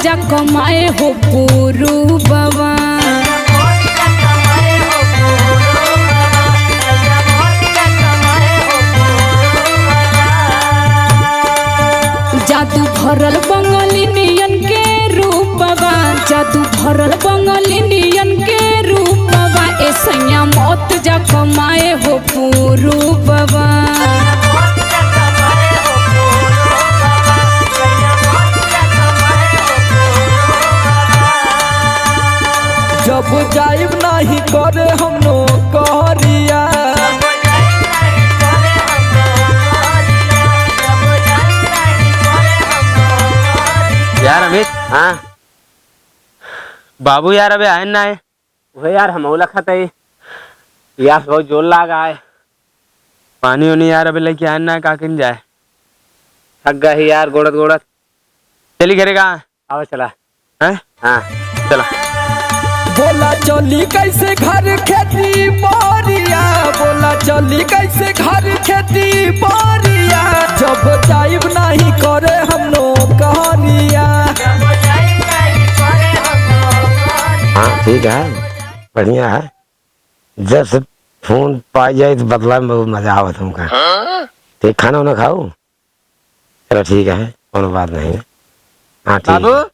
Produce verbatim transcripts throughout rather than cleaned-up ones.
जा कमाए हो पूरूबवा। जादू भरल बंगलिनियन के रूपवा, जादू भरल बंगलिनियन के रूपवा। ए सैया मत जा कमाए हो पूरूबवा। जब जाइब नाही करे हम नौकरिया। यार अमित। हाँ। बाबू यार अबे आए ना है। वह यार हम लखत है। यार बहुत जोर लागा है। पानी उनी यार अबे लेके आए ना है, का किन जाए। थक गए ही यार गोड़त गोड़त। चली घरे का। आवा चला। हैं? हाँ। चला। बोला चली कैसे घर खेती बारिया, बोला चली कैसे घर खेती बारिया, जब जाइब नाही करे हम नौकरिया। हाँ, ठीक है, बढ़िया है। जब से फोन पाई जाए तो बतला में बहुत मजा आवत हमका। ठीक, खाना उना खाऊ? चलो ठीक है, कौनो बात नहीं है। हाँ, ठीक बाबू। है।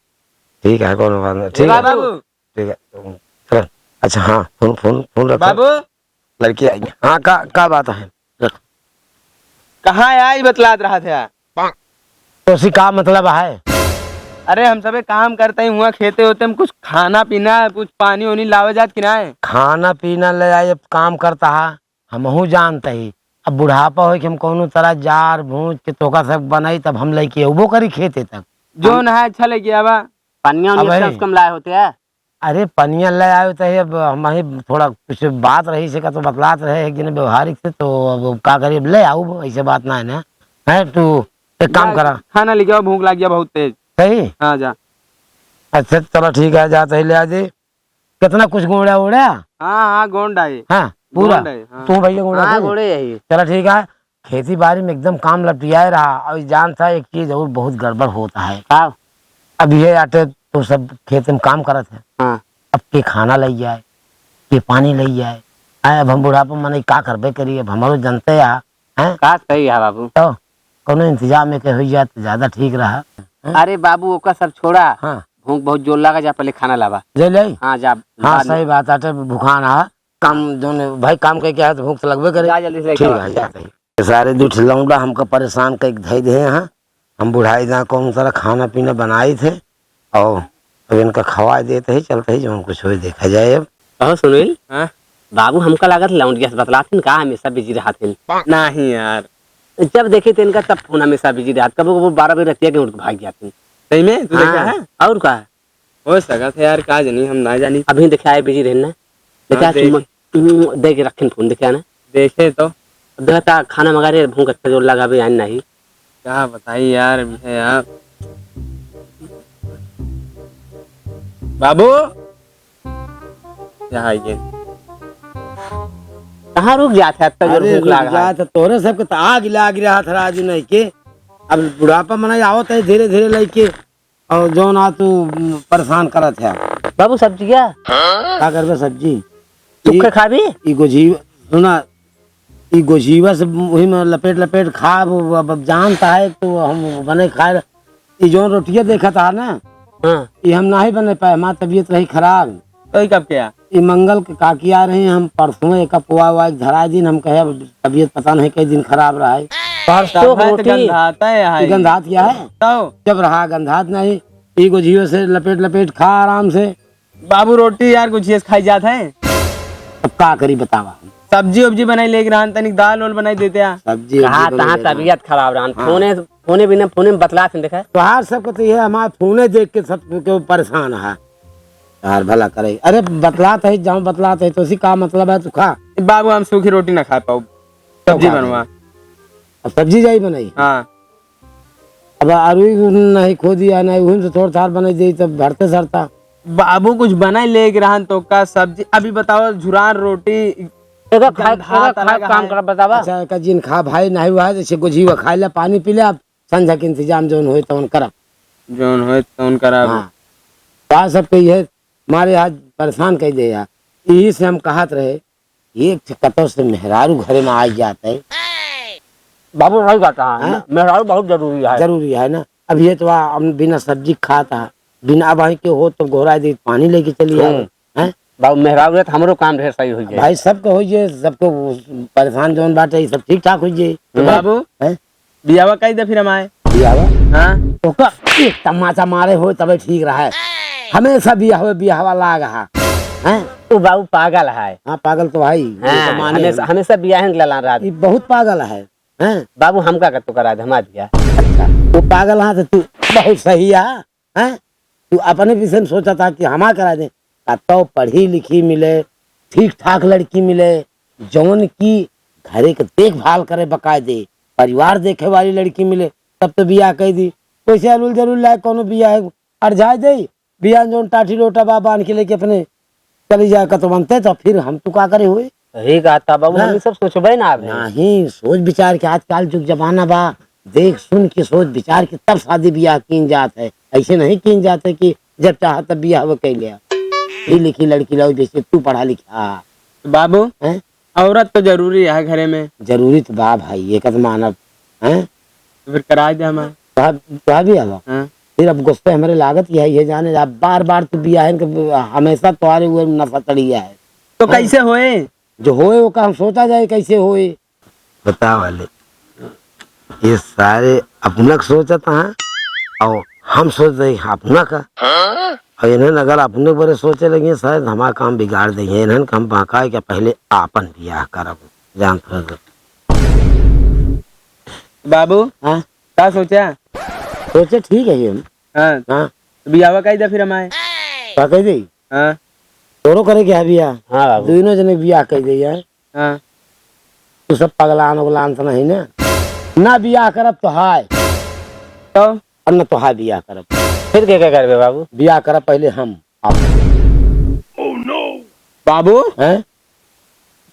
ठीक है, कौनो बात नहीं। ठीक है। बाबू। ठीक है। चलो। अच्छा, हाँ, फोन, फोन, फोन रखो। बाबू। लड़की आई। हाँ, का, का बात है? रखो। कहाँ है? आई बतलात रहा था। तो उसी का मतलब है? अरे, हम सबे काम करते ही हुआ खेते होते, हम कुछ खाना पीना, कुछ पानी ओनी लावे जात कि ना है? खाना पीना ले आई, अब काम करता है। हमहू जानत ही, अब बुढ़ापा होई कि हम कौनो तरह जार भूज के तोका सब बनाई, तब हम लइके अउबो करी खेते तक। जो हम ना है अच्छा लइके आवा। पनिया उनिया अब कम से कम लाए होते हैं। अरे पनिया ले आयो तो अब हम ही थोड़ा कुछ बात रही से का तो बतलात रहे एक दिन व्यवहारिक से, तो अब का करी, अब ले आऊ, ऐसे बात ना है ना। है तू एक काम करा। खाना लेके आओ, भूख लाग गया बहुत तेज। सही? हाँ, जा। अच्छा चलो ठीक है, जा तही ले आ जी। कितना कुछ गोंड़ा ओड़ा? हाँ, हाँ, गोंडा है। हाँ, पूरा? गोंडा है, हाँ। तू भैया गोंडा हाँ, है? गोंडे यही। चला ठीक है, खेती बाड़ी में एकदम काम लपटियाए रहा। और जान था एक चीज और बहुत गड़बड़ होता है। का? अब ये आटे तो सब खेत में काम करत है। हाँ। अब के खाना लई जाए, के पानी लई जाए। आए, अब हम बुढ़ापा मने का करबे करी, अब हमारो जनते आ, हैं? का सही है बाबू? तो कौनो इंतजाम में के हुई जाए तो ज्यादा ठीक रहा। हैं? अरे बाबू, ओका सब छोड़ा। हाँ। भूख बहुत जोर लगा, जा पहले खाना लावा। ले ले? हाँ, जा, हाँ, बाद में। सही बात, आटे भुखान आ। काम जौन भाई काम करके आए तो भूख तो लगबे करे। जा जल्दी से लेके ठीक आ। है, जाते हैं। ये सारे दू ठे लौंडा हमका परेशान करके धई दे हैं। हम बुढ़ाई दा कौन सारा खाना पीना बनाई थे और अब इनका खवाए देते ही चलते ही जौन कुछ होई देखा जाए अब। कहो सुनील। हाँ? बाबू हमका लागत लौंडिया से बतलात हैं का, हमेशा बिजी रहत हैं। नहीं यार। जब देखी तो इनका तब फोन हमेशा बिजी रहत, कबो कबो बारह बजे रतिया के उठ के भाग जात हैं। सही में? तू देखा हाँ, है? और का? हो सकत है यार, का जानी, हम ना जानी। अभी देखा है बिजी रहना। देखा हाँ, देख। चुम्मा, चुम्मा दे के रखिन फोन, देखा ना? देखे तो। देखा ता खाना मंगा रहे, भूख अच्छा जोर लगा भी आन नहीं। का बताई यार, अभी है यार। बाबू, यहाँ आइए। कहाँ रुक जात है, अब तो जोर अरे भूख रुक लाग है। जात है, तोरे सबके तो आग लाग रहा था राजू नहीं के। अब बुढ़ापा मना आवत है धीरे धीरे लइके। और जौन आ तू, उम, परेशान करत है। बाबू, सब्जिया? का करबे सब्जी? तू ई, के खाबी? ई गोजीव-, सुना, ई गोजीवा से वही में लपेट लपेट खाब, अब, अब जानता है तो हम बने खाए। ई जौन रोटिया देखत हा ना, हाँ। ई हम नाही बने पाए, हमार तबीयत रही खराब। तो ई कब के आ? ई मंगल के काकी आ रही, हम परसों एक पोआ हुआ एक धरा दिन, हम कहे अब तबीयत पता नहीं कई दिन खराब रहा है। परसों तब है तो रोटी। गंधाता है, हाय। गंधात क्या है? तो? जब रहा गंधात नहीं, ई गोझियो से लपेट लपेट खा आराम से। बाबू रोटी यार गोझियो से खाई जात है। अब का करी बतावा? सब्जी उब्जी बनाई लेके रहन, तनिक दाल वाल बनाई देते आ। सब्जी उब्जी कहा बनाई तहाँ देते आ। तबीयत खराब रहन। हाँ। फोने, फोने बिना, फोने में बतलात हैं, देखा। तोहार सबके तो ये हमार फोने देख के सब केहू परेशान है। यार भला करे। अरे बतलात है, जाऊँ बतलात है, तो उसी का मतलब है, तू खा। बाबू, हम सूखी रोटी ना खा पाऊ। तो सब्जी का बनवा। करी? अब सब्जी जाई बनाई? हाँ। अब आलू ही नहीं खोदी या नहीं, उही से थोड़ थार बनाई दे, तब भरते सरता। बाबू, कुछ बनाई लेके रहन तो का सब्जी? अभी बताओ, झुरान रोटी, एका खाए, गंधात एका खाए अलग काम है। करब, बतावा। अच्छा, एका जिन खा भाई नहीं हुआ है, जैसे गोझी हुआ, खाए ला, पानी पी ले, आप संझा के इंतजाम जौन होए तौन करब। जौन होए तौन करब। हाँ। का सबके ये मारे आज परेशान कइ दे यार। यही से हम कहत रहे, एक ठे कतौ से मेहरारू घरे में आ जात है। बाबू, नहीं जाता है। हाँ? मेहरारू बहुत जरूरी है। जरूरी है ना। अब ये तो आ, हम बिना सब्जी खात है, बिना भाई के हो तो घोड़ा दे पानी लेके चली आवे। हम्म। हैं? बाबू, मेहरारू रहे तो हमरो काम ढेर सही हो जाए। भाई, सबके हो जाए, सबके परेशान जौन बाटे, ये सब ठीक ठाक हो जाए। तो हम्म। बाबू, हैं? बियाहवा कई दे फिर हमारे। बियाहवा? हाँ। ओका एक तमाचा मारे हो तबे ठीक रहा है। हमेशा बियाहवा, बियाहवा लाग हा। हैं? तू बाबू पागल है। हाँ, पागल तो है ही। ये तो हाँ, माने हमेशा, हैं। हमेशा बियाह लला रहा। ये बहुत पागल है। हैं? बाबू हमका का तो करा दे, हमार बियाह। अच्छा, वो पागल हाँ तो तू बहुत सही है। हैं? तू अपने विषय में सोचा था कि हमा करा दे, का तो पढ़ी लिखी मिले, ठीक ठाक लड़की मिले, जौन की घरे के देखभाल करे बकायदे, परिवार देखे वाली लड़की मिले, तब तो बियाह कइ दी। वैसे अलुल जलुल लाए कोनो बियाह अरझाए दे, बियाह जौन टाठी लोटा बा बांध के लेके अपने चली जाए कतौ बनते, तो फिर हम तू का करे हुए? सही कहा था बाबू, हाँ। हम ई सब सोचबे ना आवे। नहीं, सोच विचार के आजकल जुग जमाना बा, देख सुन के सोच विचार के तब शादी बियाह कीन जात है। ऐसे नहीं कीन जात है कि जब चाह तब बियाह वो कइ लिया। पढ़ी लिखी लड़की लाओ जैसे तू पढ़ा लिखा। तो बाबू, हैं? औरत तो जरूरी है घरे में। जरूरी तो बा भाई, ये कत मानब, हैं? तो फिर कराए दे हमार। कहा, कहा भी आवा? हाँ। फिर अब गुस्से हमरे लागत यही है जाने, आप बार बार तू बियाह है, हमेशा तुम्हारे हुए नशा चढ़ी है। तो हाँ। कैसे होए? जो होए वो का हम सोचा जाए कैसे होए। बतावा ले, ये सारे अपना क सोचत हैं और हम सोच रहे हैं अपना का। और इन्हन अगर अपने बरे सोचे लगे, शायद हमारा काम बिगाड़ देंगे। इन्हन का हम बहकाए के पहले आपन बियाह करब, जान फरक। बाबू, हाँ? का सोचा? सोचे ठीक है ये। हाँ। हाँ। तो बियाहवा कई दे फिर हमारे। का कह दे? हाँ। तोरो करे के है बियाह? हाँ बाबू। दोनों जने बियाह कह दे यार। हाँ। तू सब पगलान उगलान तो नहीं ना? ना बियाह करब तो हाय। तो? और न तो हाय बियाह करब। फिर के, के करबे बाबू? बियाह करब पहले हम, आप। बाबू? हैं?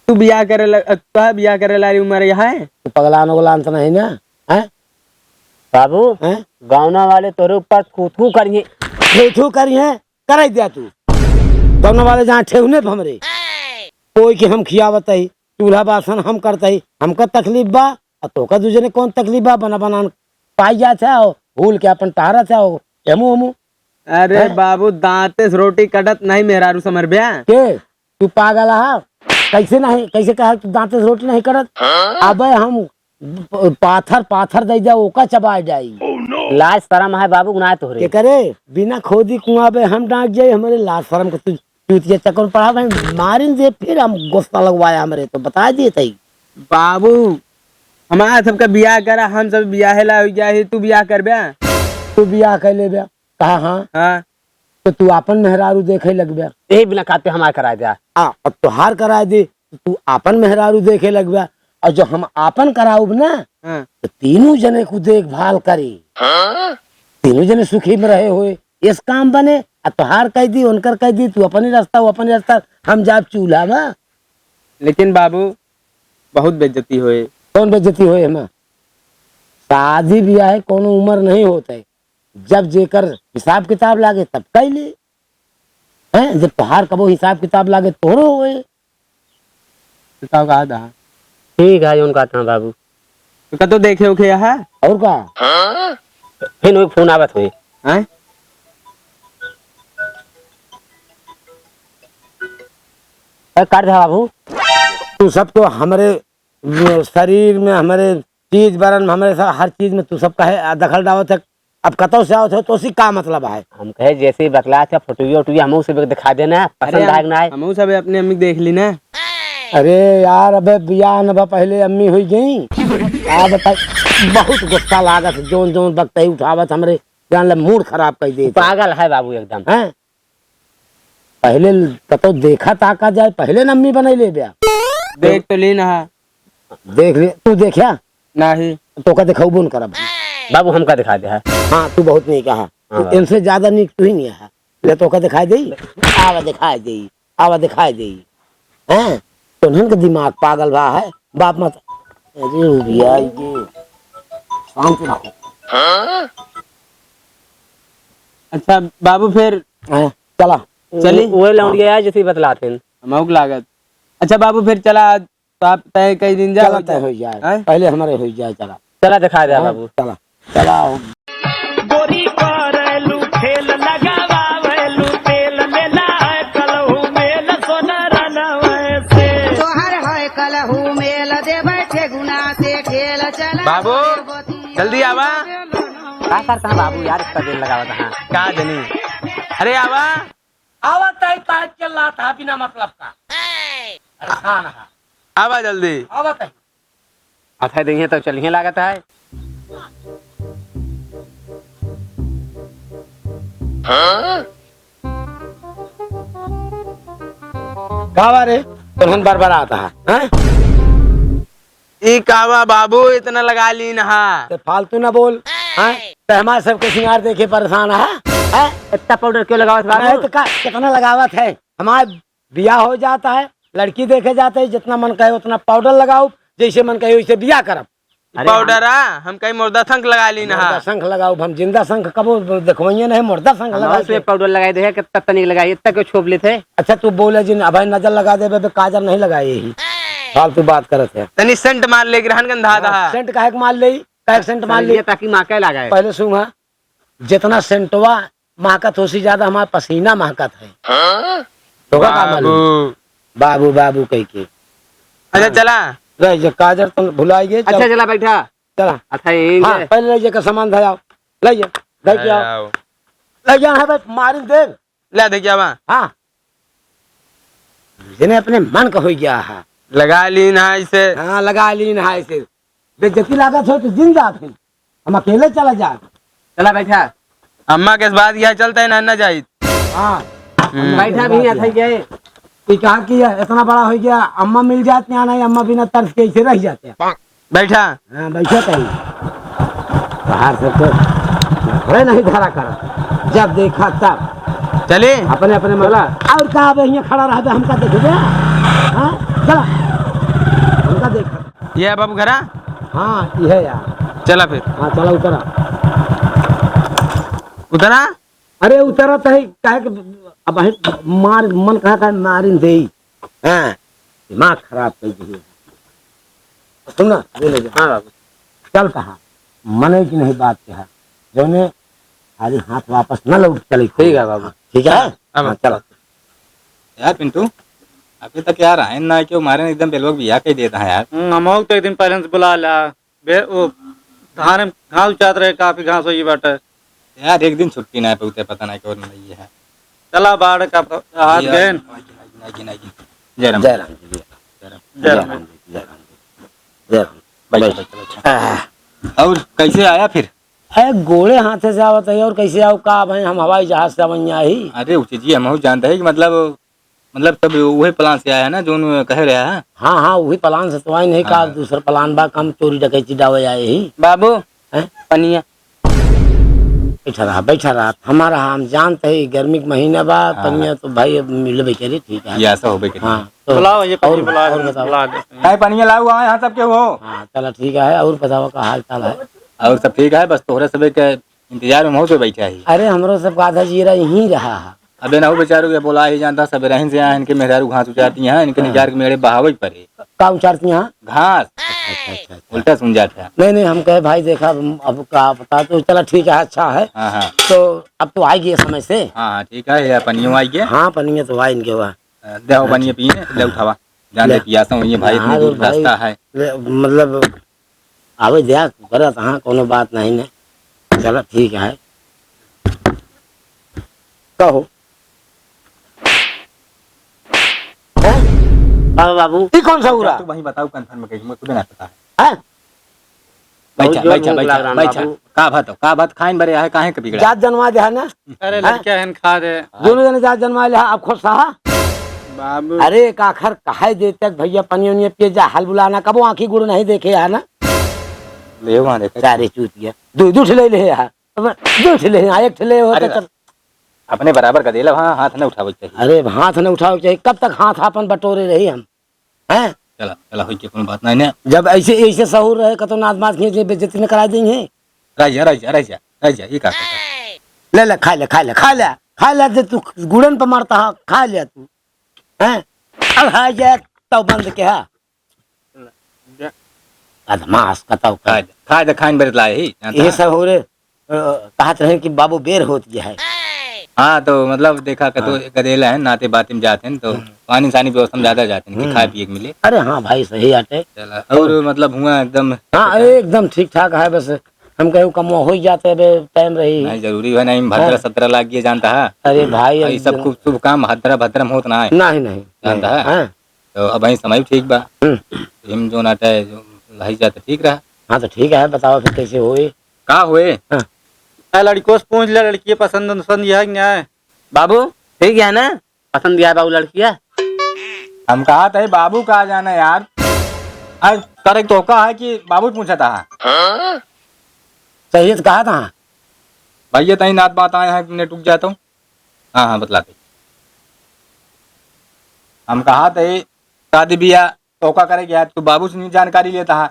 तू बियाह करे ला, तू बियाह करे ला रही उम्र है? तू पगलान उगलान तो नहीं ना? हैं? बाबू, हैं? गाँवना वाले तोरे ऊपर थू थू करिए। थू थू करिए? कराई दिया तू। गाँवना वाले जहाँ ठेहुने पे हमरे। कोई के हम खियावत ही, चूल्हा बासन हम करत ही, हमका तकलीफ बा, आ तोका दूजने कौन तकलीफ बा? बना बनान पाई जात है, और भूल के अपन टहरत है, और एमू एमू। अरे हैं? बाबू, दांते से रोटी कटत नहीं, मेहरारू समर ब्या। के? तू पागल हा? कैसे नहीं, कैसे कहा तू दांते से रोटी नहीं कटत? हाँ? अबे हम प-, पाथर, पाथर दे जा, ओका चबाए जाई। लाज शरम है बाबू, गुनाह तोहरे। के करे? बिना खोदी कुआं बे हम डांक जाई, हमरे लाज शरम के तू चूतिया चक्कर पड़ा भाई, मारिन दे, फिर हम गुस्सा लगवाया हमरे, तो बता दिए तई। बाबू, हमारा सबका बियाह करा, हम सब बियाह ला हो जाए, तू बियाह करबे? तू बियाह कर लेबे? कहा हाँ? हाँ। तो तू आपन मेहरारू देखे लगबे। यही बिना खाते हमार कराए दे। आ, अब तोहार कराए दे, तो तू आपन मेहरारू देखे लगबे। और जो हम आपन कराउब ना, हाँ। तो तीनों जने को देखभाल करी। हाँ? तीनों जने सुखी में रहे हुए, इस काम बने, आ तोहार कह दी, उनकर कह दी, तू अपनी रास्ता, वो अपनी रास्ता, हम जाब चूल्हा में। लेकिन बाबू, बहुत बेइज्जती होए। कौन बेइज्जती होए हमें? शादी ब्याह है, कोनो उम्र नहीं होत है। जब जेकर हिसाब किताब लागे तब कह ले। हैं? जब तोहार कबो हिसाब किताब लागे तोहरो होए। तो का कहा था? ठीक है, उनका था बाबू। तो कतो देखे उखे यहाँ? और का? फिर वो फोन आवत हुई। हैं? ए, काट दे बाबू। तू सब तो हमरे, अ, शरीर में, हमरे चीज बरन में, हमरे सा-, हर चीज में तू सब कहे, आ, दखल डावत है। अब कतौ से आवत हो तो उसी का मतलब है? हम कहे जैसे ही बतला था, फोटोया वोटोया हमहू सब दिखा देना, पसंद अरे, आए कि ना आए। हमहू सब अपने अम्मी देख ली ना। अरे यार, अबे बियाह न बा, पहले अम्मी हुई गई। का बताई, बहुत गुस्सा लागत, जोन जोन वक्त ही उठावत हमरे, जान ले मूड खराब कर दे। पागल है बाबू एकदम। हैं? पहले कतो देखा ताका जाए, पहले न अम्मी बनाई ले ब्या। देख तो ली ना। देख ले, तू देखा? नहीं। तो का देखाऊ बोन करब। बाबू हमका दिखा दे है। हाँ, तू बहुत नहीं कहा। हाँ, तू बाबू। इनसे ज्यादा नीक तू ही नहीं है। ले तो का दिखाई दे, आवा दिखाई दे, आवा दिखाई दे। हैं? तो उन्हन के दिमाग पागल बा है, बाप मत। अरे उबिया ये, शांत रहो। अच्छा बाबू, फिर हाँ, चला। चली। उ-, उहे लौंडिया है जैसे बतलात हैं। हमहू के लागत। अच्छा बाबू, फिर चला, तो आप तय कई दिन जा, चला, हो तय जाए। हो जाए। हैं? पहले हमरे हो जाए, चला। चला, दिखा दे हाँ, बाबू। चला। चला। गोरी करेलू खेल लगावेलू तेल, लेला है कलहू मेल सोना रनवे से। तोहर है कलहू मेल देबै ठेगुना से खेल चला बाबू, गोरी गोतिया जल्दी आवा। का करता है बाबू यार, इतना देर लगावत है। का जनी? अरे आवा। आवत है, का चिल्लात है बिना मतलब का? परेशान है। आवा जल्दी। आवत है। अथै देंगे तो चलिए लागत है। का बा रे? तोहन बरबरात है, हैं? ई का बा बाबू, इतना लगा लीन हा। ते फालतू ना बोल, हैं? ते हमार सबके सिंगार देखे परेशान है, हैं? इतना पाउडर क्यों लगावत बाबू? नहीं तो का, कितना लगावत है? हमार बियाह हो जाता है, लड़की देखे जाते हैं, जितना मन कहे उतना पाउडर लगाओ, जैसे मन कहे वैसे बियाह करब। अरे पाउडर हाँ। आ, हम कहीं मुर्दा शंख लगा ली ना। मुर्दा शंख लगाओ, हम जिंदा शंख कबो देखवइये नहीं, मुर्दा शंख हम लगा उस पे के। पाउडर लगाए दे, कितना तनिक लगाई, इतना क्यों छोप लेते? अच्छा तू बोले जिन, अब नजर लगा देबे, बे काजर नहीं लगाए ही। फालतू बात करत है। तनी सेंट मार ले, ग्रहण गंधा हाँ, दहा। सेंट काहे के मार ले? काहे के सेंट मार ले? ये ताकि माँ के लगाए। पहले सुन हाँ, जितना सेंटवा महकत होसी ज्यादा हमार पसीना महकत है। हाँ? तोका का मालूम? बाबू। बाबू, बाबू कह के। अच्छा, हाँ। चला। रह जा, काजर तुम भुलाई गए, अच्छा, चल। चला बैठा। चला। अच्छा, यहीं हाँ, जे। पहले ले जाकर सामान धराओ। ले जा, धर के आओ। आओ। ले जा, है भाई, मारिन देख। ले, देखिया बा। हाँ। जने अपने मन का हो गया है। लगा लीन है इसे। हाँ, लगा लीन है इसे। बेइज्जती लागत हो तो जिन जात है। हम अकेले चला जात। चला बैठा। अम्मा के इस बात किया चलता है ना, ना जाइत। हाँ। हम्म। बैठा भी यहाँ था गए। ये कहा कि इतना बड़ा हो गया, अम्मा मिल जात यहाँ नहीं, अम्मा बिना तर्स के इसे रह जाते हैं। बैठा। हाँ, बैठा कहीं। बाहर से तो थोड़े नहीं धरा कर। जब देखा तब। चले। अपने, अपने में। चला। और का अब यहाँ खड़ा रह जा, हमका देख दे। हाँ? चला। हमका देख। ये है बाबू घरा? हाँ, ये है यार। चला फिर। हाँ, चला उतरा। उतरा? अरे उतरा तो है, काहे के अब है, मार, मन कहा था मारिन देई। हाँ, दिमाग खराब कर दिए। सुन ना, ये ले जा। हाँ बाबू। चल कहा, मने की नहीं बात कहा, जौने खाली हाथ वापस न लौट चले। ठीक है बाबू। ठीक है? हाँ, हाँ, चल। यार पिंटू, अभी तक यार आए ना, क्यों मारे एकदम बेलवा बिया कह देता है यार। हम्म, हम तो एक दिन पहले से बुला ला। बे-, वो धान में घास उचात रहे, काफी घास होई बाटे। यार, एक दिन छुट्टी ना पाउते, पता नहीं कौन नहीं है। चला, बाढ़ का प-, हाथ ये गए। नहीं, नहीं, नहीं, नहीं। जय राम। जय राम जी, जय राम। जय राम। जय राम जी, जय राम जी। जय राम। बैठ, बैठ। बैठ, बैठ। आह। और कैसे आया फिर? अरे, गोड़े हाथे से आवत है, और कैसे आओ का भाई, हम हवाई जहाज से आवैया ही। अरे, उचित जी, हम जानते हैं कि मतलब मतलब सब वही प्लान से आया है ना, जोन कहे रहा है? हाँ, हाँ, वही प्लान से तो आई नहीं, का हाँ। दूसर प्लान बा, कम चोरी डकैती डावे आए ही। बाबू, हैं? पनिया। बैठा रहा, बैठा रहा, हमारा हम जानते ही, गर्मी के महीना बा, हाँ। पनिया तो भाई अब मिलबे करी, ठीक है। ये ऐसा होबे करी। हाँ, तो बुलाओ, ये पनिया और, बुला और दे, बताओ। बुला दे। काहे पनिया लाऊ, वहाँ यहाँ सब के हो? हाँ, चला ठीक है, और बताओ का हाल चाल है? और सब ठीक है, बस तोहरे सबे के इंतजार में मौत पे बैठा ही। अरे, हमरो सब का आधा जीरा यहीं रहा है। अबे ना, वो बेचारू के बोला ही जानता, सब रहन से यहाँ इनके मेहरारू घास उचारती हैं, इनके हाँ। निजार के मेड़े बहावे पड़े। का उचारती हैं? घास। अच्छा, अच्छा, अच्छा, अच्छा। उल्टा सुन जाता है। नहीं, नहीं, हम कहे, भाई, देखा, अब, अब का पता, तो चला, ठीक है, अच्छा है। हाँ, हाँ। तो अब तो आएगी ये समय से। हाँ, हाँ, ठीक है, या पनियो आएगी। हाँ, पनिया तो आए इनके वहाँ। अ, देहो अच्छा। पनिया पिए, ले उठावा। जान ले। दे, पियासा हुई है, भाई, इतनी हाँ, दूर भाई, रास्ता है। ले, मतलब, आवे द्या, करत हाँ, कोनो बात नहीं ने। चलो, ठीक है। कहो। हैं? बाबू, बाबू। ई कौन सा उरा? तू वहीं बताओ, confirm कहीं, मुझे खुद ना पता है। हैं? बहुत बैठा, जोर बैठा, भूख बैठा, लग रहा बैठा। बाबू। का बात हो? का बात खाइन बरे आहे, काहे के बिगड़ा? जात जनवा दे है ना? अरे, हैं? लड़किया हन खा दे। दोनों जने जात जनवा ले, आप खुश रहा? बाबू। अरे, एक आखर कहे दे तक भैया पनिया उनिया पिए जा, हाल बुलाना, कबो आँखी गुड़ नहीं देखे है ना? ले वहाँ देखे। सारे चूतिया। दू, दू ठे ले ले है। अब दू ठे ले, आ, एक ठे ले हो अरे, तो चल। अपने बराबर का देला, हाँ, हाथ न उठावे के चाहिए। अरे, हाथ न उठावे के चाहिए। कब तक हाथ आपन बटोरे रही हम? हैं? चला, चला, होई के कोनो बात नहीं ने। जब ऐसे, ऐसे सहूर रहे, कतो नाच माच खींच के बेइज्जती न करा देंगे। रह जा, रह जा, रह जा, रह जा, ये का करता है? ले, ले, खा ले, खा ले, खा ले। खा ले दे तू, गुड़न पर मरता है, खा ले तू। हैं? अब हाय जाए, तब बंद के हा। बदमाश, कतौ का। खा दे, खा दे, खाइन बरत लाए ही, जानता ये है? सब हो रे, अ, कहत रहे कि बाबू बेर होत गया है। हाँ, तो मतलब देखा, कतो हाँ। गदेला है, नाते बाती में जाते हैं, तो हम्म। पानी सानी व्यवस्था में ज्यादा जाते हैं कि हम्म। खाए पिए के मिले। अरे हाँ भाई, सही आटे। चला, और मतलब हुआ एकदम हाँ, एकदम ठीक ठाक है, बस हम कहे कमवा हो ही जाते, अबे टाइम रही। नहीं, जरूरी है, नहीं, भद्रा हाँ। सत्रह लाख ये जानता है। अरे भाई, ये सब एकदम। खूब शुभ काम भद्रा भद्रा में होत ना है। नहीं, नहीं, जानता नहीं, है? हाँ। तो अब वही समय ठीक बा। हम्म। हम जो नाटे जो लही जाते ठीक रहा। हाँ, तो ठीक है, बताओ फिर कैसे होई? का होए? हाँ। ए, लड़कियों से पूछ ले, लड़की पसंद, पसंद यह है कि नहीं है? बाबू, ठीक है ना? पसंद यह है बाबू लड़किया? हम कहा था, बाबू का जाना यार। आज करे तो का है कि बाबू पूछा था। सही है, तो कहा था। भैया, तई नात बात आए हैं, नेट रुक जाता हूँ। हाँ, हाँ, बतलाते। हम कहा थे, शादी बियाह तोका करे गया, तू बाबू से नहीं जानकारी लेता है।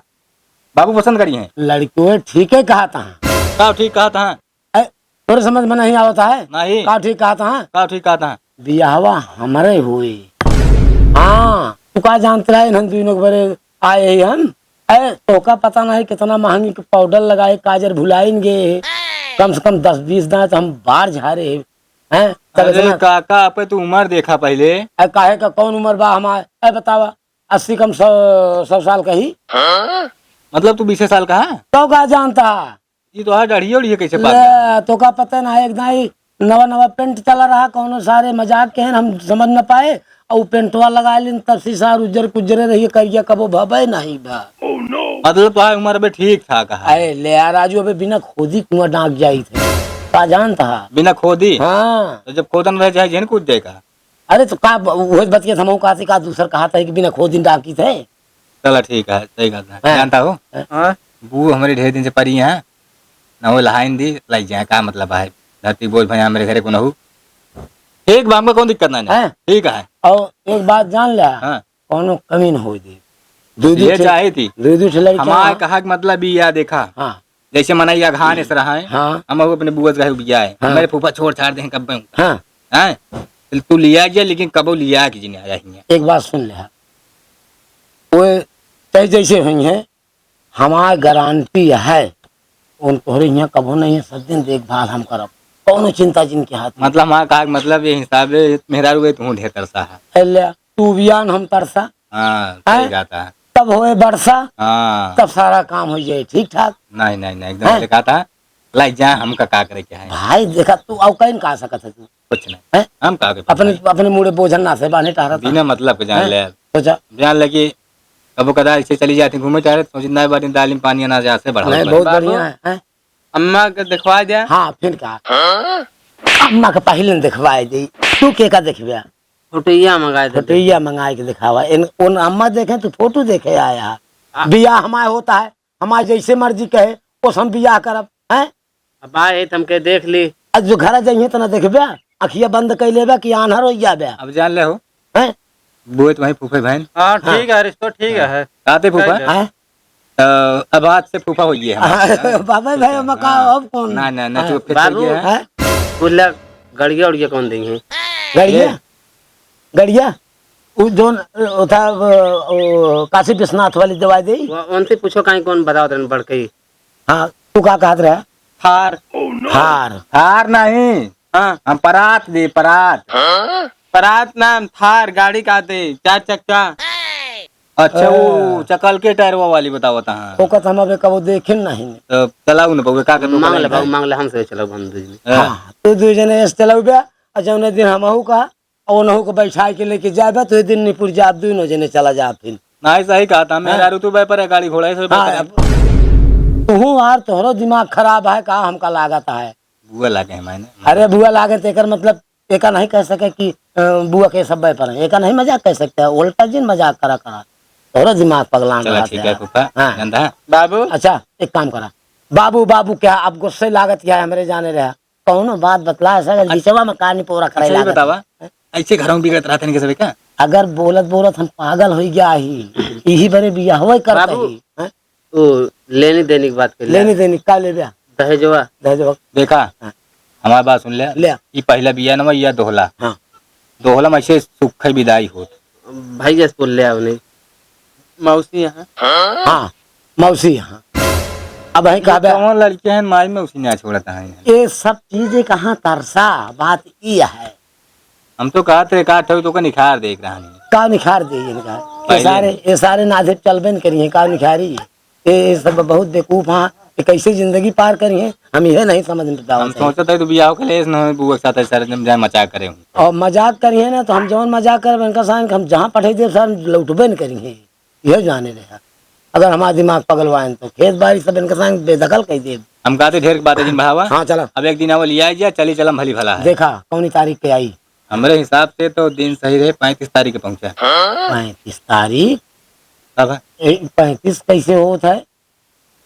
बाबू पसंद करी हैं। लड़कियों ठीक है कहा था। का ठीक कहा था? ए, तोरे समझ में नहीं आवता है? नहीं। का ठीक कहा था? का ठीक कहा था? बियाहवा हमरे हुई। हाँ, तू का जानत रहा है, हम दुइनों के बरे आए ही हम। ए, तोका पता नहीं कितना महंगी के पाउडर लगाए, काजर भुलाइन गए। कम से कम दस बीस दांत हम बार झारे हैं। हैं? तब अरे इतना काका, अबे तू उम्र देखा पहिले। ए, काहे का कौन उम्र बा हमार? ए, बतावा, अस्सी कम सौ, सौ साल का ही। मतलब तू बीसे साल का है? तो का जानता? ये तो है, दाढ़ी ओढ़ी कैसे पाक गया? ले, तो का पता ना, एक दाई नवा नवा पेंट चला रहा, कौनो सारे मजाक के हैं, हम समझ न पाए, और वो पेंटवा लगा लेन, तब से सार उज्जर कुज्जरे रहिए, करिया कबो भबे नहीं बा। मतलब तो है, उम्र अबे ठीक ठाक है। अरे ले यार, राजू अबे बिना खोदी कुआं डांक जाई थे, का जानता है? बिना खोदी? हाँ। तो जब खोदन रह जाए, जेन कूद जाए का? अरे तो का ब-, उहे बतिया हमहू कहत ही, का दूसर कहत है कि बिना खोदिन डाकित है। चला ठीक है, सही कहत है। हाँ। जानता हो? हाँ। बू हमरी ढेर दिन से परी है, ना वो लहाइन दी, लाई जाए, का मतलब है? धरती बोझ भैया हमरे घरे को नहू। ठीक बा, हमका कौन दिक्कत ना है। हाँ। ठीक है। और एक बात जान ले, हाँ। कौनो कमी न होई दे। दू दू ये ठे, चाहे थी। दू दू ठे लड़का हमार हाँ। कहा के मतलब ई या देखा। हाँ। जैसे मनई अघान इस रहा है, हाँ। हम अपने बुआ से कहे बिया है। हाँ। मेरे फूफा छोड़ छाड़ दे कब। हाँ। हैं? तू लिया गया, लेकिन कबो लिया कि जिन्हें आया ही है। एक बात सुन ले, वो चाहे जैसे हुई है, हमार गारंटी है, उन तोहरे यहाँ कबो नहीं है, सब दिन देखभाल हम करब, कौनो चिंता जिनके हाथ में। मतलब हमार कहा के मतलब ये हिसाब है, मेहरारू गई तू ढेर तरसा है। ए ले, तू बियान हम तरसा। हाँ, हैं? सही कहता है। तब होए बरसा, हाँ। तब सारा काम हो जाए ठीक ठाक। नहीं, नहीं, नहीं, एकदम हैं? सही कहता है। लाई जा, हमका का करे के है? भाई, देखा, तू अउ कहीं का सकत है तू? कुछ नहीं। हैं? हम का के अपने, पता है? अपने मुड़े बोझन ना से बाने टहरत बिना है। मतलब के जान हैं? ले। सोचा। जान ले कि कबो कदा ऐसे चली जाती घूमे टहरे, सोचित ना बाटी दाल में पानी अनाज से बढ़ा नहीं, बहुत बाबू। बढ़िया है, हैं? अम्मा के देखवा दे। हाँ, फिर का? अम्मा के पहिले न देखवाए दे। तू के का देखबे? फोटोइया मंगाए दे। फोटोइया मंगाए के देखावा। इन, उन अम्मा देखे, तू फोटो देखे आया। आ- बियाह हमार होता है, हमार जैसे मर्जी कहे, ओस हम बियाह करब, हैं? अब आए त हमके देख ली। आज जो घर जाइए त ना देखबे, अखिया बंद कर लेबे कि आन्हर हो जाबे। अब जान ले हो। हैं? बुए तुम्हारी फूफे बहन। हाँ, हाँ। ठीक है, रिश्तो ठीक है। काते फूफा? ठीक है। हैं? तो अब आज से फूफा हो गए हम। हाँ, बाबा भाई, हम का हाँ। अब कौन? ना, ना, ना, हाँ। तू फिर बाबू, हो गया है। हैं? बोला, गड़िया उड़िया कौन देंगे? गड़िया? ये? गड़िया? उ जोन, उ था, उ, उ, काशी विश्वनाथ वाली दवाई दे? वो, उनसे पूछो, काहे कौन बतावत रहन बड़कई? हाँ, तू का कहत रहे? थार। थार। थार नहीं। हाँ। हम परात दे, परात। परात नाम थार, गाड़ी का दे, चार चक्का। अच्छा, वो ए। चकल के टायरवा वाली बतावत हाँ। ओकर त हम अबे कबो देखे नहीं। तो चलाऊ न बउए, का कर मांग ले बाबू, मांग ले, हमसे चलाऊ हम दू जने। हाँ। हाँ, तू दू जने ऐसे चलाऊ बे, और जौने दिन हमहू का, और उनहू को बैठाए के लेके जाबे, तो ये दिन निपुर जाब, दुइनो जने चला जाब फिर। नहीं, सही कहत है, हाँ। मेहरारू तू बे पर गाड़ी घोड़ा, ऐसे हाँ, बे पर। अब तू यार, तोहरो दिमाग खराब है का, हमका लागत है। बुआ लागे है मायने। अरे बुआ लागे त एकर मतलब एका नहीं कह सके कि, अ, बुआ के सब पर है। एका नहीं मजाक कह सकते हैं, उल्टा जिन मजाक करा करा। तोहरा दिमाग पगलान चला रहा ठीक है। है फूफा, हाँ। जानता है? बाबू। अच्छा, एक काम करा। बाबू, बाबू क्या, अब गुस्से लागत क्या है, हमरे जाने रहा। कौनो बात बतला सके, अच्छा। बिचवा में का निपोरा करे अच्छा, ये लागत बतावा, है। ऐसे घरों में बिगड़त रहते हैं कैसे का? अगर बोलत बोलत हम पागल हो गया ही, यही बरे बियाह होए करते बाबू। ही, हैं? ओ, लेनी देनी की बात कर ले। लेनी देनी का लेबे? दहेजवा। दहेजवा। देखा? हाँ। हमार बात सुन ले। ले। ई पहिला बिया नवा, या दोहला। हाँ। दोहला में ऐसे सुख है विदाई होत। भाई जस बोल ले आवने। मौसी यहाँ। हाँ, मौसी यहाँ। अब है ये कहबे कौन लड़के हैं, माई मौसी ना छोड़त हैं। ये सब चीजें कहाँ तरसा, बात ई है। हम तो कहत रहे, का ठहु तो का निखार देख रहा नहीं। का निखार दे इनका? ये पहले सारे, ये सारे नाधे चलबे न करिए, का निखारी? ये, ये सब बहुत बेवकूफ हाँ, ये कैसे जिंदगी पार करिए, हम यह नहीं समझ में आवत हम है। सोचत है तो बियाह के लिए इसने बुआ के साथ ऐसा एकदम जाए मजाक करे हूँ। और मजाक करिए ना, तो हम जवन मजाक करब इनका साथ, हम जहाँ पठे देब, सर, लौटबे न करिए। यह जाने रहे, अगर हमारा दिमाग पगलवाएन तो खेत बाड़ी सब इनका साथ बेदखल कर देब। हम कहते ढेर बातें जिन भावा। हाँ, चला। अब एक दिन आवल लिया जा, चली चलम भली भला है। देखा, कौनी तारीख पे आई? हमरे हिसाब से तो दिन सही रहे, पैंतीस तारीख के पहुँचा। पैंतीस तारीख? अब है। ए, पैंतीस कैसे होत है?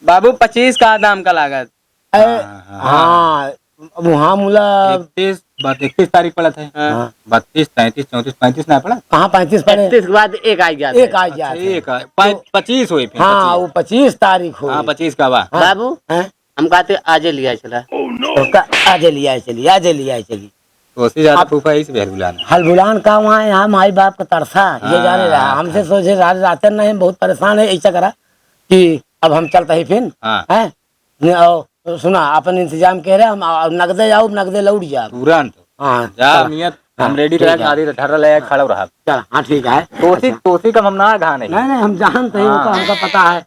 बाबू, पच्चीस का दाम का लागत। ए, हाँ, हाँ, हाँ। हाँ, अब वहाँ मुला इकतीस, बात इकतीस तारीख पड़त है। हाँ। हाँ। बत्तीस, तैंतीस, चौंतीस, पैंतीस ना पड़ा? कहाँ पैंतीस पड़े? इकतीस के बाद एक आ गया एक था। आ गया अच्छा, था। एक आ, पै-, तो पच्चीस हुए फिर, हाँ, पच्चीस। वो पच्चीस तारीख हुई। हाँ, पच्चीस का बा। हाँ। बाबू, हैं? हम कहते आजे लिया चला। तो का, आजे लिया चली, आजे लिया चली। तो उससे ज्यादा अब फूफा इस बेर बुलाना। हलबुलान का वहाँ यहाँ माई बाप का तरसा, ये जाने रहा। हाँ। हमसे सोचे रात, रात नहीं, हम बहुत परेशान है, ऐसा करा कि अब हम चलते ही फिर, हाँ। हैं? ने, और सुना, अपन इंतजाम कह रहे हम, और नगदे जाओ, नगदे लौट जाओ। तुरंत। हाँ, जा, चला। नियत, हाँ, हम ready ठीक रहे, है। गाड़ी ढर्रा ले आए, खड़ा रहा। चला, हाँ, ठीक है। तोसी, अच्छा। तोसी का हम ना घाने। नहीं, नहीं, हम जानते हैं, हाँ। उनका हमका पता है।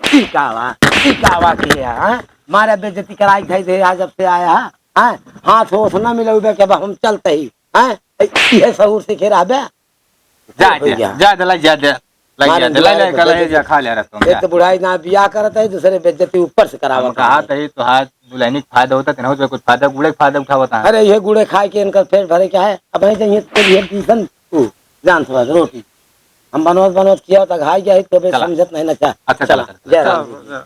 ई का बा, ई का बा कि है, हाँ? मारे बेइज्जती कराई धई दे, आज जब से आया है, हाँ? हाथ होश ना मिलौबे के बा, हम चलते ही, हाँ? ए, इहे सहूर सीखे रहबे। जा, ए भैया। जा, जा, दे, लाई, जा, दे। लाई, मारे जा, दे, लाई, दुआरे लाई, पे कल है, बेइज्जती। जा, खा ले रहा तुम, एक जा। तो बुढ़ाई ना बियाह करत है, दूसरे बेइज्जती ऊपर से करावत हम कहा है। तही तो हाथ दुल्हनी के फायदा होता, तेनहु पे कुछ फायदा, गुड़े के फायदा उठावत है। अरे, ये गुड़े खाए के इनकर पेट भरे क्या है? अब है जइए तो ये ट्यूशन, तू, जान समझ, रोटी। हम बनवत, बनवत किया तो घाई गया है, तो बे चला। समझत नहीं ना क्या? अच्छा, चला, चला, चला, जय चला। राम जी।